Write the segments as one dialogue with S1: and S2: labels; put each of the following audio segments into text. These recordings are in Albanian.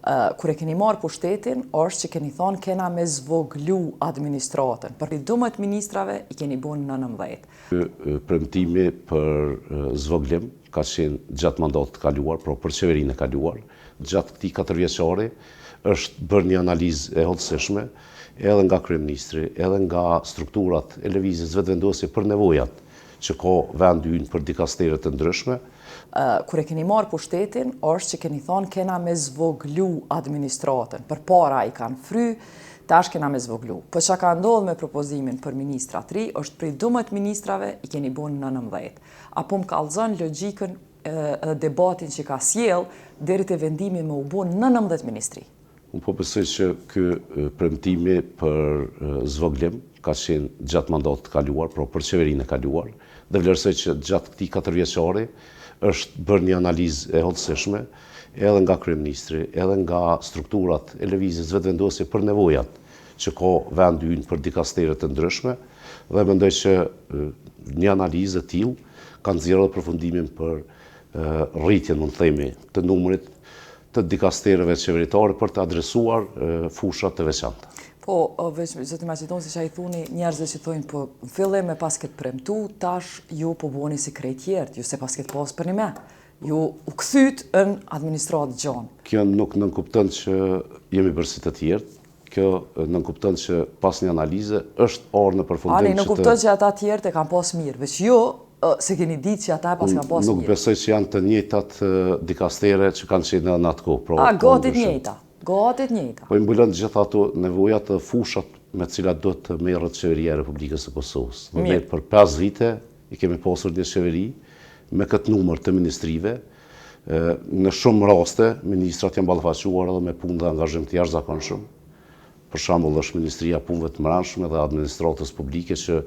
S1: Kur e keni marrë pushtetin, është që keni thonë kena me zvoglu administratën. Prej 12 ministrave i keni bo 19.
S2: Premtimi për zvoglim ka qenë gjatë mandatit të kaluar, pra për qeverinë e kaluar. Gjatë këtij katërvjeçari është bërë një analizë e hollësishme edhe nga kryeministri, edhe nga strukturat e Lëvizjes Vetëvendosje për nevojat që ka vendi ynë për dikastere të ndryshme.
S1: Kur e keni marrë pushtetin, është që keni thonë kena me zvoglu administratën. Përpara i kanë fry, tash kena me zvoglu. Po çka ka ndodhë me propozimin për ministra t'ri, është prej 12 ministrave i keni bo 19. A po më kallzon logjikën edhe debatin që ka sjell deri te vendimi me u bo 19 ministri?
S2: Unë po besoj që ky premtimi për zvoglim ka qenë gjatë mandatit të kaluar, pra për qeverinë e kaluar, dhe vlerësoj që gjatë këtij katërvjeçari është bërë një analizë e hollësishme edhe nga kryeministri, edhe nga strukturat e Lëvizjes Vetëvendosje për nevojat që ka vendi ynë për dikastere të ndryshme dhe mendoj që një analizë e tillë ka nxjerrë edhe përfundimin për rritjen, mund të themi, të numrit të dikastereve qeveritare për të adresuar fusha të
S1: veçanta. Po, veç, zoti Maqedonci, që i thuni njerëzve që thojnë, po, në fillim e pasket premtu, tash ju po boni si krejt tjerët, ju s'e pasket pas përnime. Ju u kthyt në administratë
S2: gjonë. Kjo nuk nënkupton që jemi bërë si të tjerët, kjo nënkupton që pas një analize është ardhur në përfundim
S1: që të... Ani, nënkupton që ata tjerët e kanë pas mirë, veç ju s'e keni ditë që ata e paskan pas mirë.
S2: Nuk besoj që janë të njëjtat dikastere që kanë qenë edhe në atë kohë.
S1: Pra, A, gati të njëjta, gati të
S2: njëjta. Po i mbulon gjithë ato nevojat dhe fushat me cilat duhet të merret qeveria e Republikës së Kosovës. Dhe ne për 5 vite i kemi pasur një qeveri me këtë numër të ministrive, në shumë raste ministrat janë ballafaquar edhe me punë dhe angazhim të jashtëzakonshëm. Për shembull është Ministria e Punëve të Mbrendshme dhe Administratës Publike që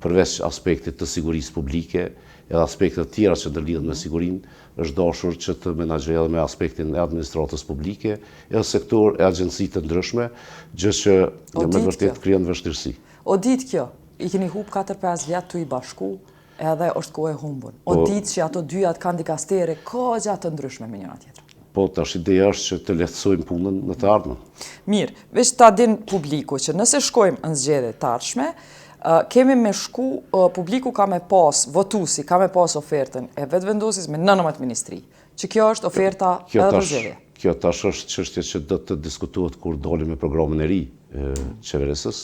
S2: përveç aspektit të sigurisë publike, edhe aspekte të tjera që ndërlidhen me sigurinë, është dashur që të menaxhojë edhe me aspektin e administratës publike, edhe sektorë e agjenci të ndryshme, gjë që me të vërtetë krijon
S1: vështirësi. O ditë kjo, i keni hup 4-5 vjet tu i bashku, edhe është kohë e humbun. O po, ditë që ato dyjat kanë dikastere kogja të ndryshme me njëra
S2: tjetrën. Po, tash ideja është që të lehtësojmë punën në të
S1: ardhmen. Mirë, veç ta din publiku që nëse shkojmë në zgjedhje të ardhshme, kemi me shku, publiku ka me pas, votusi ka me pas ofertën e Vetëvendosjes me 19 ministri, që kjo është oferta
S2: edhe për zgjedhje. Kjo tash është çështje që do të diskutohet kur dalim me programin e ri qeverisës.